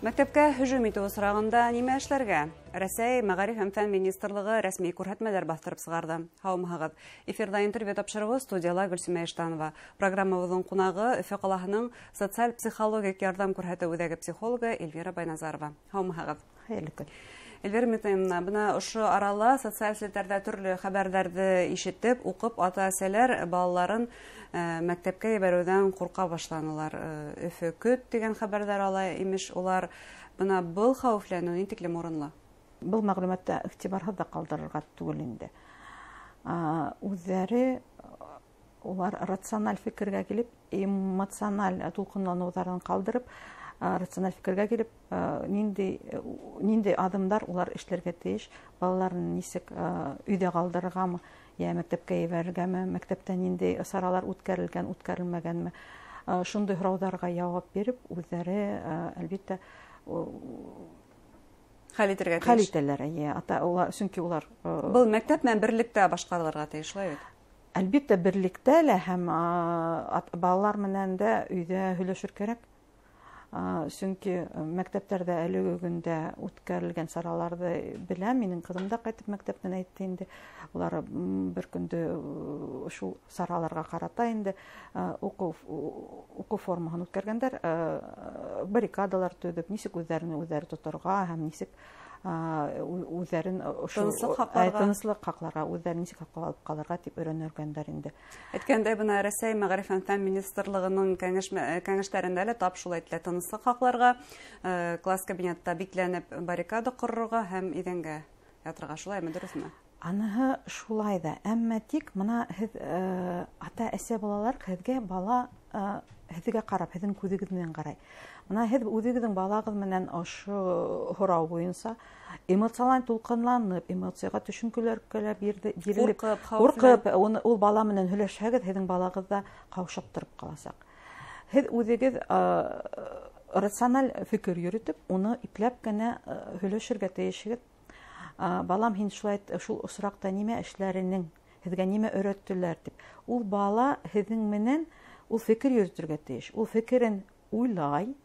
Мәктәпкә һөжүм итеү осрағында нимә эшләргә? Рәсәй Мәғариф һәм фән министрлығы рәсми күрһәтмәләр баҫтырып сығарҙы. Һаумыһығыҙ. Эфирҙа интервью тапшырыуы, студияла Гөлсимә Иштанова. Программабыҙҙың ҡунағы Өфө ҡалаһының социаль психологик ярҙам күрһәтеү үҙәге психологы Эльвира Байназарова. Һаумыһығыҙ. Хәйерле көн. Эльвира Митаевна, бына ошо арала социаль селтәрҙә төрлө хәбәрҙәрҙе ишетеп, уҡып, ата-әсәләр балаларын мәктәпкә ебәреүҙән ҡурҡа башланылар. Өфө көт тигән хәбәрҙәр ала имеш улар. Бына был хәүефләнеү ни тиклем урынлы? Был мәғлүмәтте иғтибарһыҙ ҙа ҡалдырырға түгел инде. Үҙҙәре улар рациональ фекергә килеп, эмоциональ тулҡынланыуҙарын ҡалдырып, рациональ фекергә килеп, ниндәй аҙымдар улар эшләргә тейеш, балаларын нисек өйҙә ҡалдырырғамы, йә мәктәпкә ебәрергәме, мәктәптә ниндәй саралар үткәрелгән, үткәрелмәгәнме, шундай һорауҙарға яуап биреп, үҙҙәре, әлбиттә, хәл итергә хәл тейеш. итәләр, эйе, ата, улар, сөнки улар, Был мәктәп менән берлектә башҡарылырға тейеш, шулай бит? Әлбиттә, берлектә лә һәм балалар менән дә өйҙә һөйләшер кәрәк. Сөнки мәктәптәрҙә әлеге көндә үткәрелгән сараларҙы беләм. Минең ҡыҙым да ҡайтып мәктәптән әйтте инде. Улар бер көндө шул сараларға ҡарата инде уҡыу формаһын үткәргәндәр, баррикадалар төҙөп, нисек үҙҙәрен үҙҙәре тоторға һәм нисек үҙҙәрен ошо Тыныслыҡ һаҡларға. Тыныслыҡ һаҡларға, үҙҙәрен нисек һаҡлап ҡалырға тип өйрәнелгәндәр инде. Әйткәндәй, бына Рәсәй Мәғариф һәм фән министрлығының кәңәштәрендә лә тап шул әйтелә: тыныслыҡ һаҡларға, класс кабинетта бикләнеп баррикада ҡорорға һәм иҙәнгә ятырға, шулаймы, дөрөҫмө? Аныһы шулай ҙа, әммә тик бына һеҙ, ата-әсә балалар, һеҙгә бала, һеҙгә ҡарап, һеҙҙең күҙегеҙ менән ҡарай. Бына һеҙ үҙегеҙҙең балағыҙ менән ошо һорау буйынса эмоциональ тулҡынланып, эмоцияға төшөнкөлөргә лә бирелеп, Ҡурҡып, хәүефләнеп. ҡурҡып, ул бала менән һөйләшһәгеҙ, һеҙҙең балағыҙ ҙа ҡаушап тороп ҡаласаҡ. Һеҙ үҙегеҙ, рациональ фекер йөрөтөп, уны ипләп кенә, һөйләшергә тейешһегеҙ. Балам, һин шулай шул осраҡта нимә эшләренең, һеҙгә нимә өйрәттеләр тип. Ул бала һеҙҙең менән ул фекер йөрөтөргә тейеш. Ул фекерен уйлай,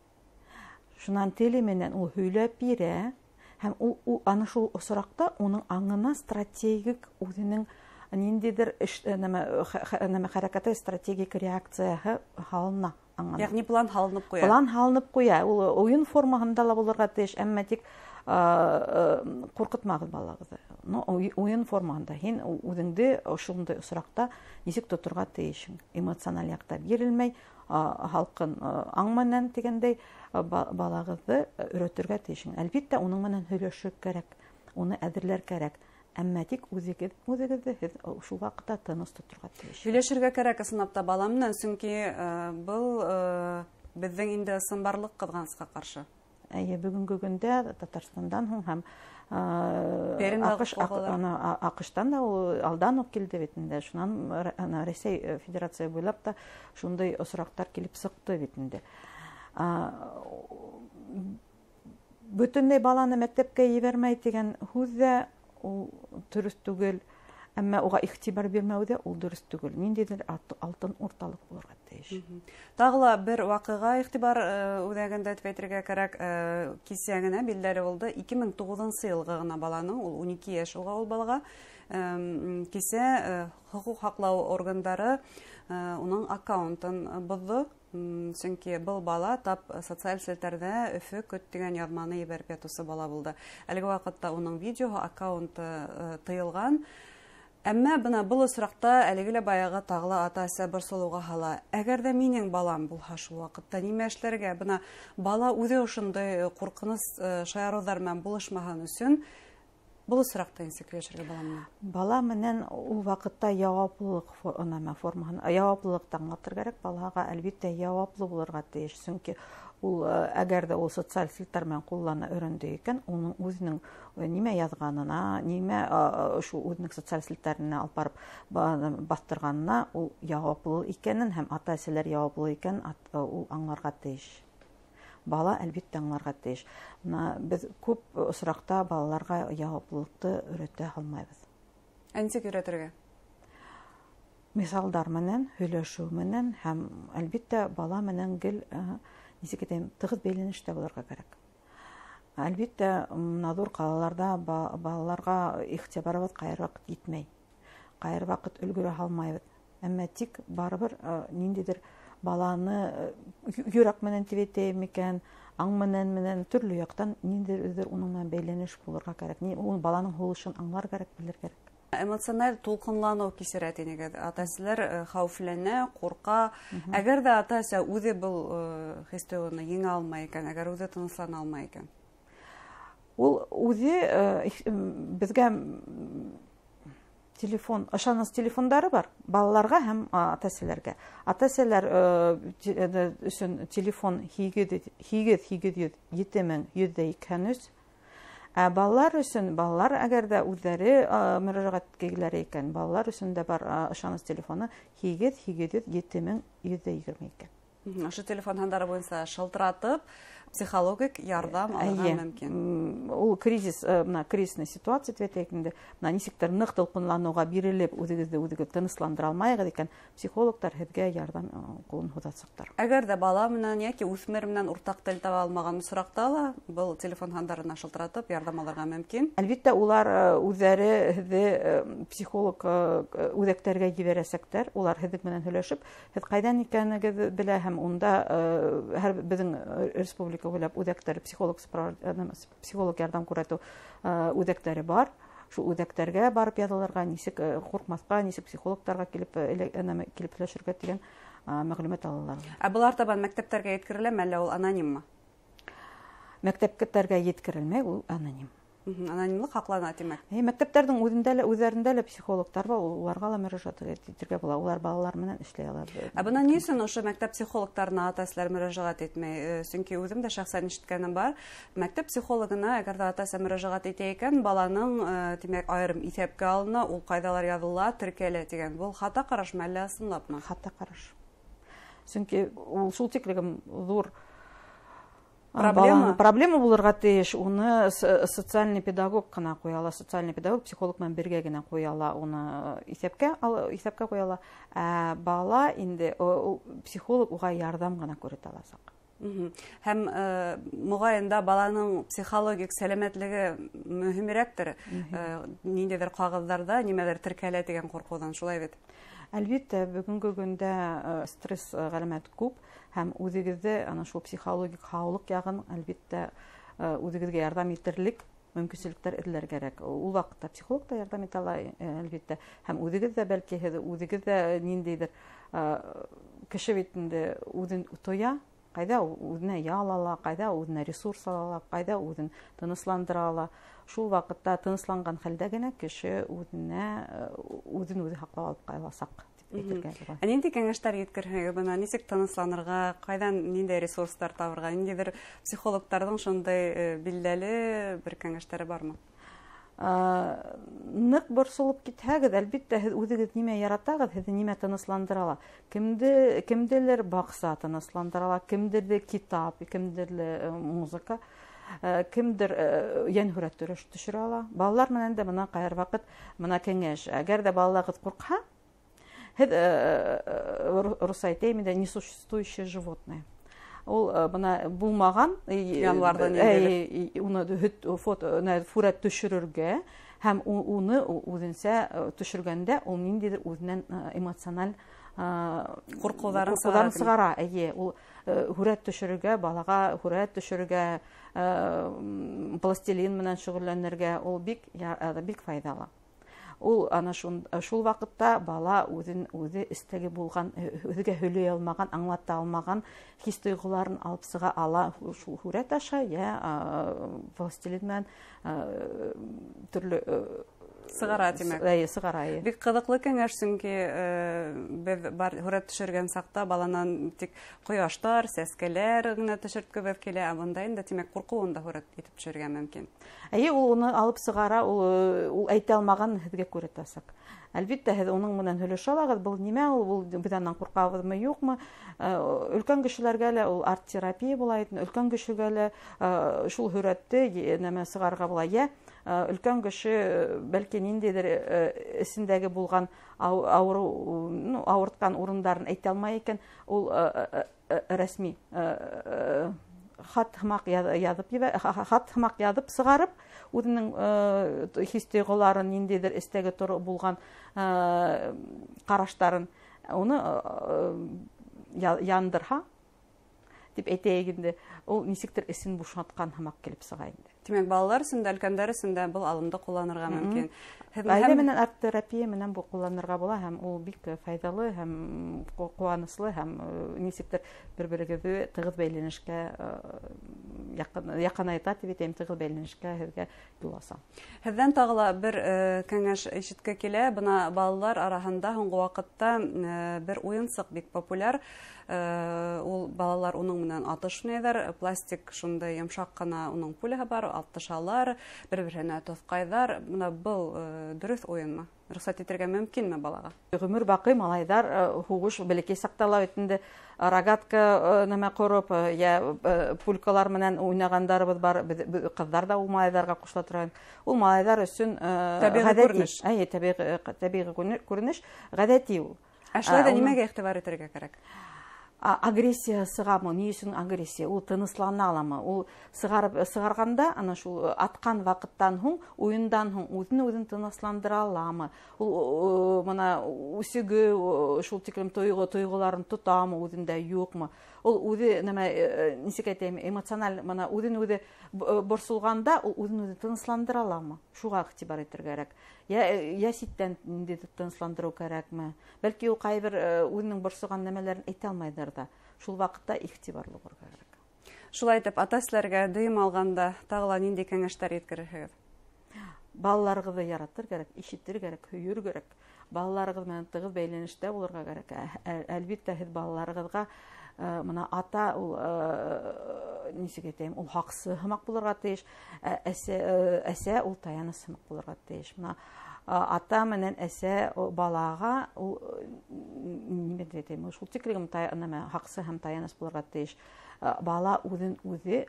шунан теле менән ул һөйләп бирә, һәм ул аны шул осраҡта уның аңына стратегик үҙенең ниндәйҙер эш, нәмә хәрәкәте, стратегик реакцияһы һалына аңына. Йәғни план һалынып ҡуя. План һалынып ҡуя. Ул уйын формаһында ла булырға тейеш, әммә тик, ҡурҡытмағыҙ балағыҙҙы. Уйын формаһында һин үҙеңде ошондай осраҡта нисек тоторға тейешһең. Эмоциональ яҡта бирелмәй, һалҡын, аң менән тигәндәй, балағыҙҙы өйрәтергә тейешһең. Әлбиттә, уның менән һөйләшер кәрәк, уны әҙерләр кәрәк. Әммә тик үҙегеҙҙе һеҙ шул ваҡытта тыныс тоторға тейеш. Һөйләшергә кәрәк ысынлап та бала менән, сөнки, был, беҙҙең инде ысынбарлыҡ ҡыҙғанысҡа ҡаршы. Әйе, бөгөнгө көндә Татарстандан һуң һәм, Пермь ҡалалар. АҠШтан да ул алдан уҡ килде бит инде. Шунан Рәсәй Федерация буйлап та шундай осраҡтар килеп сыҡты бит инде. Бөтөнләй баланы мәктәпкә ебәрмәй тигән һүҙ ҙә ул дөрөҫ түгел, әммә уға иғтибар бирмәү ҙә ул дөрөҫ түгел. Ниндәйҙер алтын урталыҡ булырға тейеш. Тағы ла бер ваҡиға иғтибар, үҙәгендә тип әйтергә кәрәк, кисә генә билдәле булды. Ике мең туғыҙынсы йылғы ғына баланың, ул 12 йәш уға ул балаға, кисә, хоҡуҡ һаҡлау органдары, уның аккаунтын боҙҙо. Сөнки был бала тап социаль селтәрҙә Өфө көт тигән яҙманы ебәреп ятыусы бала булды. Әлеге ваҡытта уның видеоһы, аккаунты, тыйылған. Әммә бына был осраҡта әлеге лә баяғы тағы ла ата-әсә борсолоуға һала. Әгәр ҙә минең балам булһа шул ваҡытта нимә эшләргә? Бына бала үҙе ошондай ҡурҡыныс, шаярыуҙар менән булышмаһын өсөн был осраҡта нисек һөйләшергә бала менән? Бала менән ул ваҡытта яуаплылыҡ нәмә формаһын, яуаплылыҡты аңлатыр кәрәк. Балаға әлбиттә яуаплы булырға тейеш, сөнки ул, әгәр ҙә ул социаль селтәр менән ҡуллана өйрәнде икән, уның үҙенең нимә яҙғанына, нимә, шул үҙенең социаль селтәренә алып барып баҫтырғанына ул яуаплы икәнен һәм ата-әсәләр яуаплы икәнен ул аңларға тейеш. Бала әлбиттә аңларға тейеш. Бына беҙ күп осраҡта балаларға яуаплылыҡты өйрәтә алмайбыҙ. Ә нисек өйрәтергә? Миҫалдар менән, һөйләшеү менән һәм әлбиттә бала менән гел, нисек әйтәйем, тығыҙ бәйләнештә булырға кәрәк. Әлбиттә, мына ҙур ҡалаларҙа балаларға иғтибарыбыҙ ҡайһы ваҡыт етмәй. Ҡайһы ваҡыт өлгөрә алмайбыҙ. Әммә тик барыбер ниндәйҙер баланы йөрәк менән тип әйтәйем микән, аң менән төрлө яҡтан ниндәйҙер уның менән бәйләнеш булырға кәрәк. Ул баланың һулышын аңлар кәрәк, белер кәрәк. Эмоциональ тулҡынланыу кисерә тинегеҙ. Ата-әсәләр хәүефләнә, ҡурҡа. Әгәр ҙә ата-әсә үҙе был хис-тойғоно еңә алмай икән, әгәр үҙе тыныслана алмай икән. Ул үҙе беҙгә телефон, ышаныс телефондары бар балаларға һәм ата-әсәләргә. Ата-әсәләр өсөн телефон 8 800 7183. Ә балалар өсөн, балалар әгәр ҙә үҙҙәре мөрәжәғәт иткеләре икән, балалар өсөн дә бар ышаныс телефоны 8 800 7122. Ошо телефон һандары буйынса шылтыратып, психологик ярҙам алырға мөмкин. Ул кризис, мына кризисный ситуация тип әйтәйек инде. Мына нисектер ныҡ тулҡынланыуға бирелеп, үҙегеҙҙе үҙегеҙ тынысландыра алмайығыҙ икән, психологтар һеҙгә ярҙам ҡулын һуҙасаҡтар. Әгәр ҙә бала менән йәки үҫмер менән уртаҡ тел таба алмаған осраҡта ла был телефон һандарына шылтыратып ярҙам алырға мөмкин. Әлбиттә, улар үҙҙәре һеҙҙе психолог үҙәктәргә ебәрәсәктәр. Улар һеҙҙең менән һөйләшеп, һеҙ ҡайҙан икәнегеҙҙе белә һәм унда һәр беҙҙең республика буйлап үҙәктәре, психолог ярҙам күрһәтеү үҙәктәре бар. Шул үҙәктәргә барып яҙылырға, нисек ҡурҡмаҫҡа, нисек психологтарға килеп килеп һөйләшергә тигән мәғлүмәт алалар. Ә былар табан мәктәптәргә еткереләме, әллә ул анониммы? Мәктәптәргә еткерелмәй, ул аноним. Анонимлыҡ һаҡлана, тимәк. Мәктәптәрҙең үҙендә лә, үҙҙәрендә лә психологтар бар, уларға ла мөрәжәғәт итергә була. Улар балалар менән эшләй ала. Ә бына ни өсөн ошо мәктәп психологтарына ата-әсәләр мөрәжәғәт итмәй? Сөнки үҙем дә шәхсән ишеткәнем бар. Мәктәп психологына әгәр ҙә ата-әсә мөрәжәғәт итә икән, баланың, тимәк, айырым иҫәпкә алына, ул ҡайҙалар яҙыла, теркәлә тигән. Был хата ҡарашмы әллә ысынлапмы? Хата ҡараш. Сөнки ул шул тиклем ҙур проблема? Проблема булырға тейеш. Уны социальный педагог ҡына ҡуя ала. Социальный педагог психолог менән бергә генә ҡуя ала, уны иҫәпкә ҡуя ала. Ә бала инде психолог уға ярҙам ғына күрһәтә аласаҡ. Һәм моғайын да баланың психологик сәләмәтлеге мөһимерәктер. Ниндәйҙер ҡағыҙҙарҙа нимәлер теркәлә тигән ҡурҡыуҙан, шулай бит? Әлбиттә, бөгөнгө көндә стресс ғәләмәт күп һәм үҙегеҙҙе ана шул психологик һаулыҡ яғын әлбиттә үҙегеҙгә ярҙам итерлек мөмкинселектәр эҙләр кәрәк. Ул ваҡытта психолог та ярҙам итә ала, әлбиттә, һәм үҙегеҙ ҙә, бәлки һеҙ үҙегеҙ ҙә ниндәйҙер кеше бит инде үҙен тоя, ҡайҙа үҙенә ял ала, ҡайҙа үҙенә ресурс ала, ҡайҙа үҙен тынысландыра ала. Шул ваҡытта тынысланған хәлдә генә кеше үҙенә үҙен үҙе һаҡлап алып ҡаласаҡ тип әйтергә була. Ә ниндәй кәңәштәр еткерһегеҙ бына, нисек тынысланырға, ҡайҙан ниндәй ресурстар табырға, ниндәйҙер психологтарҙың шундай билдәле бер кәңәштәре бармы? Ныҡ борсолоп китһәгеҙ, әлбиттә, һеҙ үҙегеҙ нимә яратағыҙ, һеҙҙе нимә тынысландыра ала. Кемделер баҡса тынысландыра ала, кемдерҙе китап, кемдерҙе музыка, кемдер йән һүрәт төшөрә ала. Балалар менән дә бына ҡайһы ваҡыт бына кәңәш. Әгәр ҙә балалағыҙ ҡурҡһа, һеҙ рус әйтәйем инде, несуществующее животное. Ул бына булмаған январҙан уны фото һүрәт төшөрөргә һәм уны үҙенсә төшөргәндә ул ниндәйҙер үҙенән эмоциональ ҡурҡыуҙарын сығара. Эйе, ул һүрәт төшөрөргә, балаға һүрәт төшөрөргә, пластилин менән шөғөлләнергә ул бик файҙалы. Ул ана шул ваҡытта бала үҙен үҙе эстәге булған, үҙегә һөйләй алмаған, аңлата алмаған хис тойғоларын алып сыға ала шул һүрәт аша, йә пластилин менән төрлө сығара, тимәк. Эйе, сығара. Бик ҡыҙыҡлы кәңәш, сөнки беҙ бар һүрәт төшөргән саҡта баланан тик ҡояштар, сәскәләр генә төшөрткөбөҙ килә, ә бында инде тимәк ҡурҡыуын да һүрәт итеп төшөргә мөмкин. Эйе, ул уны алып сығара, ул әйтә алмаған һеҙгә күрһәтәсәк. Әлбиттә, һеҙ уның менән һөйләшә алағыҙ, был нимә ул, был беҙ анан ҡурҡабыҙмы, юҡмы? Өлкән кешеләргә лә ул арт-терапия була, өлкән кешегә лә шул һүрәтте нәмә сығарырға була. Йә өлкән кеше бәлки ниндәйҙер эсендәге булған ауырыу, ауыртҡан урындарын әйтә алмай икән, ул рәсми Хат һымаҡ яҙып, хат һымаҡ яҙып сығарып, үҙенең хис тойғоларын, ниндәйҙер эстәге булған ҡараштарын уны яндырһа, тип әйтәйек инде, ул нисектер эсен бушатҡан һымаҡ килеп сыға инде. Тимәк, балалар өсөн дә, өлкәндәр өсөн дә был алымды ҡулланырға мөмкин. Ғаилә менән арт-терапия менән был ҡулланырға була, һәм ул бик файҙалы, һәм ҡыуаныслы, һәм нисектер бер-берегеҙҙе тығыҙ бәйләнешкә яҡынайта тип әйтәйем, тығыҙ бәйләнешкә һеҙгә юл аса. Һеҙҙән тағы ла бер кәңәш ишетке килә. Бына балалар араһында һуңғы ваҡытта бер уйынсыҡ бик популяр. Ул балалар уның менән атыш уйнайҙар, пластик шундай йомшаҡ ҡына уның пуляһы бар, атышалар, бер-береһенә тоҫҡайҙар. Бына был дөрөҫ уйынмы? Рөхсәт итергә мөмкинме балаға? Ғүмер баҡый малайҙар һуғыш бәләкәй саҡта ла бит инде рогатка нәмә ҡороп, йә пулькалар менән уйнағандарыбыҙ бар. Ҡыҙҙар ҙа ул малайҙарға ҡушыла торған. Ул малайҙар өсөн тәбиғи күренеш. Эйе, тәбиғи күренеш, ғәҙәти ул. Ә шулай ҙа нимәгә иғтибар итергә кәрәк? Агрессия сығамы? Ни өсөн агрессия? Ул тыныслана аламы? Ул сығарғанда, ана шул атҡан ваҡыттан һуң, уйындан һуң үҙен үҙен тынысландыра аламы? Ул мына үсеге шул тиклем тойғоларын тотамы, үҙендә юҡмы? Ул үҙе нәмә, нисек әйтәйем, эмоциональ, мына үҙен үҙе борсолғанда, ул үҙен үҙе тынысландыра аламы? Шуға иғтибар итергә кәрәк. Я ситтән ниндәйҙер тынысландырыу кәрәкме? Бәлки ул ҡайбер үҙенең борсоған нәмәләрен әйтә алмайҙыр ҙа. Шул ваҡытта иғтибарлы булырға кәрәк. Шулай итеп, ата-әсәләргә дөйөм алғанда тағы ла ниндәй кәңәштәр еткерерһегеҙ? Балаларығыҙҙы яратыр кәрәк, ишетер кәрәк, һөйөр кәрәк. Балаларығыҙ менән тығыҙ бәйләнештә булырға кәрәк. Әлбиттә, һеҙ балаларығыҙға мына ата ул нисек әйтәйем, ул һаҡсы һымаҡ булырға тейеш, әсә ул таяныс һымаҡ булырға тейеш. Мына ата менән әсә балаға ул нимә тип әйтәйем, шул тиклем нәмә һаҡсы һәм таяныс булырға тейеш. Бала үҙен үҙе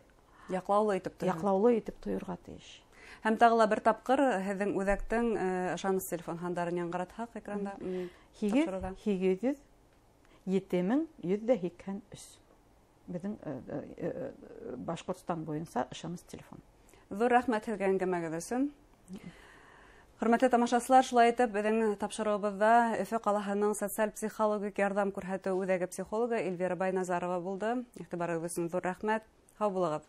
яҡлаулы итеп тойһон. Яҡлаулы итеп тойорға тейеш. Һәм тағы ла бер тапҡыр һеҙҙең үҙәктең ышаныс телефон һандарын яңғыратһаҡ экранда. 8 800 7183. Беҙҙең Башҡортостан буйынса ышаныс телефон. Ҙур рәхмәт һеҙгә әңгәмәгеҙ өсөн. Хөрмәтле тамашасылар, шулай итеп беҙҙең тапшырыуыбыҙҙа Өфө ҡалаһының социаль-психологик ярҙам күрһәтеү үҙәге психологы Эльвира Байназарова булды. Иғтибарығыҙ өсөн ҙур рәхмәт. Һау булығыҙ.